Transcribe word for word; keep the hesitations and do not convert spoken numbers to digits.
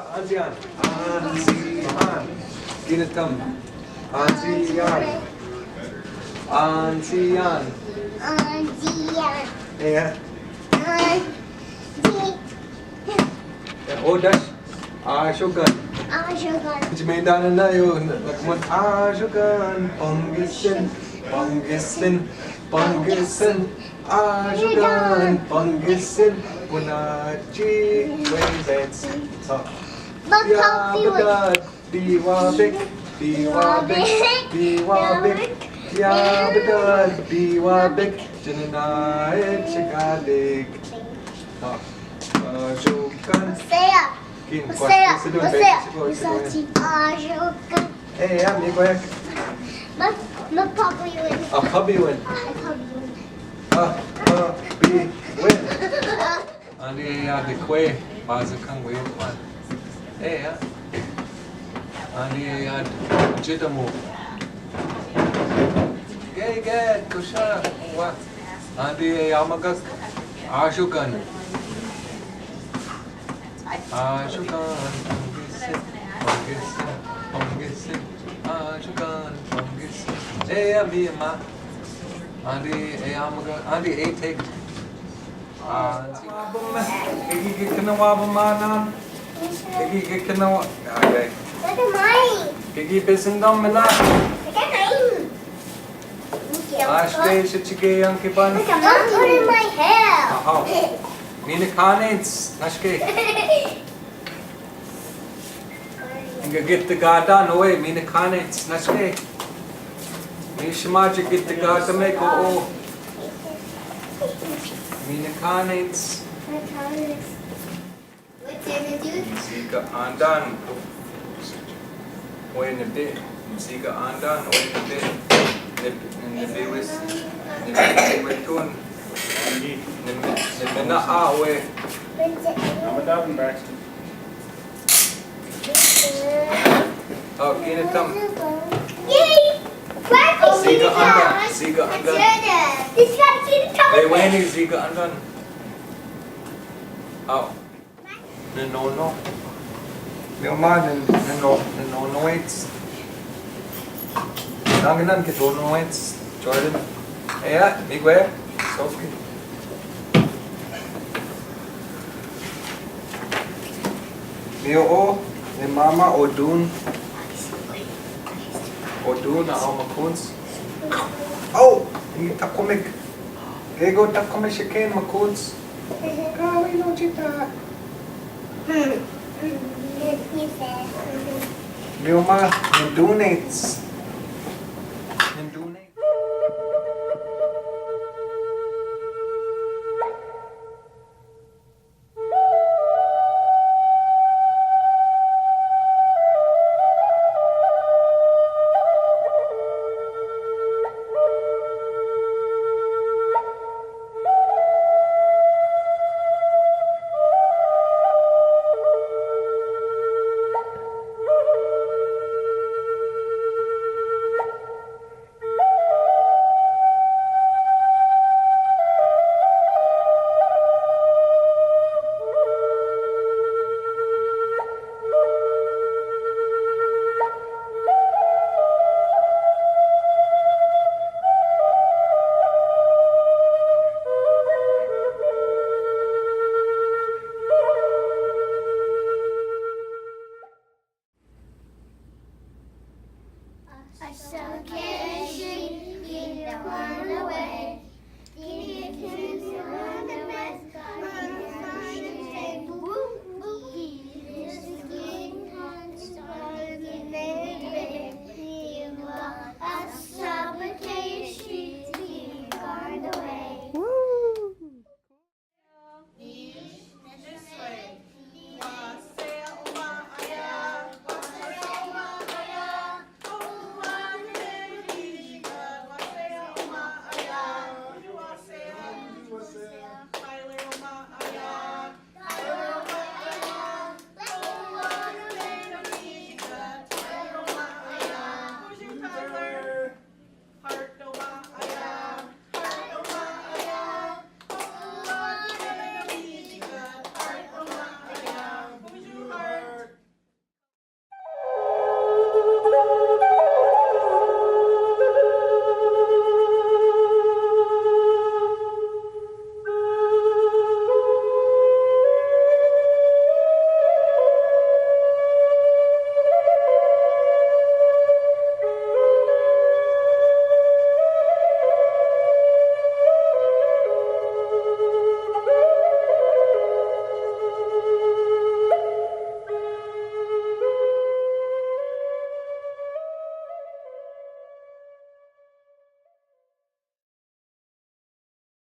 आंसियान, आंसियान। कीने तम? आंसियान। आंसियान। आंसियान। ए, आंसियान। ए, ओ दस। आशुकन। आशुकन। कुछ मैदान ना यो, लक्ष्मण। आशुकन, पंगिसिन, पंगिसिन, पंगिसिन। आशुकन, पंगिसिन, पुनाची, वेंबेंस। हाँ। बस या काफी हुआ। बता, दीवा बिक, दीवा बिक, दीवा बिक, या बता, दीवा बिक, जननायक शिकादिक। हाँ। आशुकन। Say it. Kin, Say it. Sit down, Say baby. It. Sit down, sit down. Aşık. Hey, ya, mi koyak. Ma, ma papi win. A papi win. A papi win. A papi win. Andi ya de kwe, baza kan we kwan. Hey, ya. Andi ya jitamu. Gay, gay, kusha, wa. Andi ya magak. Aşukan. Aşukan, pangisi, pangisi, pangisi, aşukan, pangisi. E, a mi ma. Andi, e, amaga, andi, e, take. Ah, wabum, egi gikna wabum anan. Egi gikna wa, okay. Look at mine. Egi besindam mena. Look at mine. Aşke şiçike yanki ban. Look at mine. Don't put in my hair. Aha. Mine kanets, naşke. Inga gitti gardan oy, mine kanets, naşke. Mi şimaci gitti gardan me ko o. Mine kanets. My kanets. Ziga andan. Oye, ne be. Ziga andan, oye, ne be. Ne, ne be wis. Ne be wis tun. Ne, ne be na a, oye. Ramadan Braxton. Oh, kine tam. Ziga andan, ziga andan. Hey, weni, ziga andan. Oh. Ne nono. Mi oma ne, ne no, ne nono waits. Danke, danke, nono waits. Jordan. Ja, mi gue. Sophie. Mi o, ne mama o dun. O dun, a o makuns. Oh, ni takomik. Ego takomik shiken makuns. Kawi no chita. Mi oma, mi donates. Mi donates.